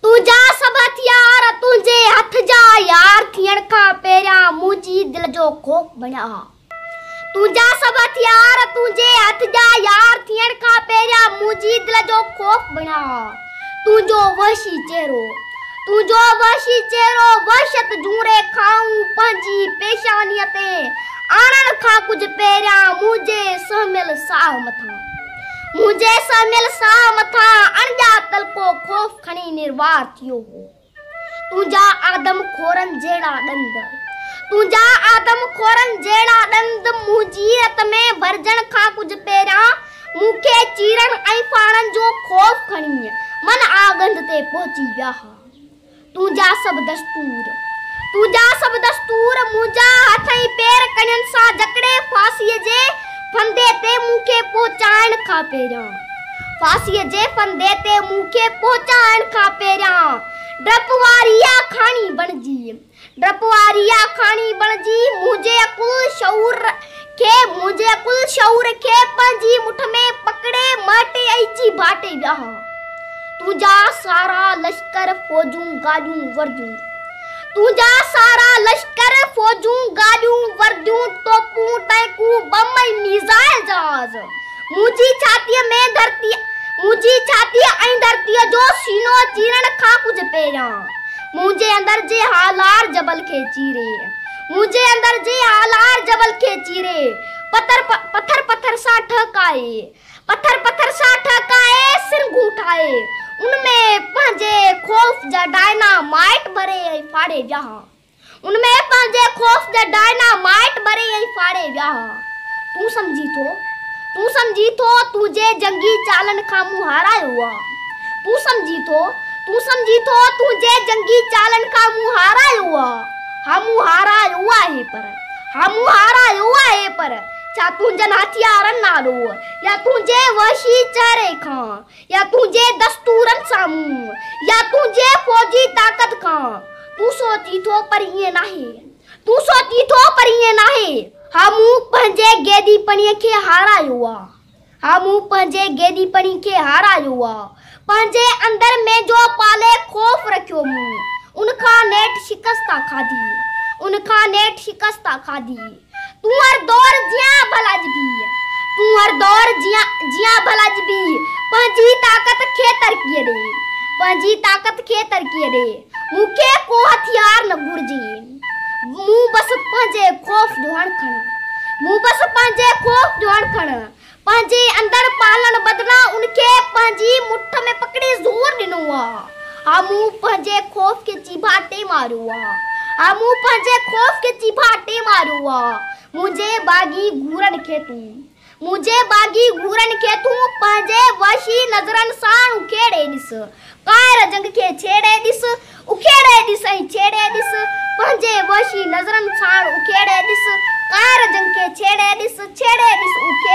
تنهنجا سڀ هٿيار تنهنجي هٿ جا يار ٿيڻ کان پهريان منهنجي دل جو خوف بڻيا ها. تنهنجا سڀ هٿيار تنهنجي هٿ جا يار ٿيڻ کان پهريان منهنجي دل جو خوف بڻيا ها. تنهنجو وحشي چهرو، تنهنجو وحشي چهرو وحشت جون ريکائون پنهنجي پيشانيء تي آڻڻ کان ڪجهه پهريان منهنجي سهميل ساهه مٿان، منهنجي سهميل ساهه مٿان اڻڄاتل ڪو خوف کڻي نروار ٿيو هو. تنهنجا آدم خورن جهڙا ڏند، تنهنجا آدم خورن جهڙا ڏند منهنجي رت ۾ ڀرجڻ کان ڪجهه پهريان مون کي چيرڻ ۽ ڦاڙڻ جو خوف کڻي من آڳنڌ تي پهچي ويا ها. تنهنجا سڀ دستور، تنهنجا سڀ دستور منهنجا هٿ ۽ پير ڪڻين سان جڪڙي ڦاسيء جي ڦندي تي مون کي پهچائڻ کان پهريان، ڦاسيء جي ڦندي تي مون کي پهچائڻ کان پهريان ڊپ واري آکاڻي بڻجي، ڊپ واري آکاڻي بڻجي منهنجي عقل شعور کي، منهنجي عقل شعور کي پنهنجي مٺ ۾ پڪڙي مهٽي ۽ چيڀاٽي ويا ها. تنهنجا سارا لشڪر فوجون گاڏيون ورديون، تنهنجا سارا لشڪر فوجون گاڏيون ورديون توپون ٽئنڪون بم ۽ ميزائل جهاز منهنجي ڇاتيء ۾ ڌرتيء منهنجي ڇاتيء ۽ ڌرتيء جو سينو چيرڻ کان ڪجهه پهريان منهنجي اندر جي هالار جبل کي چيري منهنجي اندر جي هالار جبل کي چيري پٿر پٿر پٿر سان ٺهڪائي پٿر پٿر سان ٺهڪائي سرنگهون ٺاهي ان ۾ پنهنجي خوف جا ڊائنا مائٽ ڀري ۽ ڦاڙي ويا ها. ان ۾ پنهنجي خوف جا ڊائنا مائٽ ڀري ۽ ڦاڙي ويا ها. تون سمجهين ٿو، تون سمجهين ٿو تنهنجي جنگي چالن کان مون هارايو آ. تون سمجهين ٿو، تون سمجهين ٿو تنهنجي جنگي چالن کان مون هارايو آ. ها مون هارايو آهي پر، ها مون هارايو آهي پر ڇا تنهنجن هٿيارن آڏو يا تنهنجي وحشي چهري کان يا تنهنجي دستورن سامهون يا تنهنجي فوجي طاقت کان؟ تون سوچين ٿو پر ائين ناهي. تون سوچين ٿو پر ائين ناهي. ها مون پنهنجي گيديپڻي کي هارايو آ. ها مون پنهنجي گيديپڻي کي هارايو آ. پنهنجي اندر ۾ جو پالي خوف رکيو مون ان کان نيٺ شڪست آ کاڌي. ان کان نيٺ شڪست آ کاڌي. تون هر دور جيان ڀل اڄ به، تون هر دور جيان جيان ڀل اڄ به پنهنجي طاقت کي ترقي ڏي، پنهنجي طاقت کي ترقي ڏي. مون کي ڪو هٿيار نه گهرجي، مون بس پنهنجي خوف جو هڻ کڻ، مون بس پنهنجي خوف جو هڻ کڻ. پنهنجي اندر پالڻ بدران ان کي پنهنجي مٺ ۾ پڪڙي زور ڏنو آ. ها مون پنهنجي خوف کي چيڀاٽي ماريو آ. ها مون پنهنجي خوف کي چيڀاٽي ماريو آ. منهنجي باغي گهورن کي تون، منهنجي باغي گهورن کي تون پنهنجي وحشي نظرن ساڻ اکيڙي ڏس. ڪائر جنگ کي ڇيڙي ڏس، اکيڙي ڏس ۽ ڇيڙي ڏس، پنهنجي وحشي نظرن ساڻ اکيڙي ڏس، ڪائر جنگ کي ڇيڙي ڏس، ڇيڙي ڏس، اکيڙي.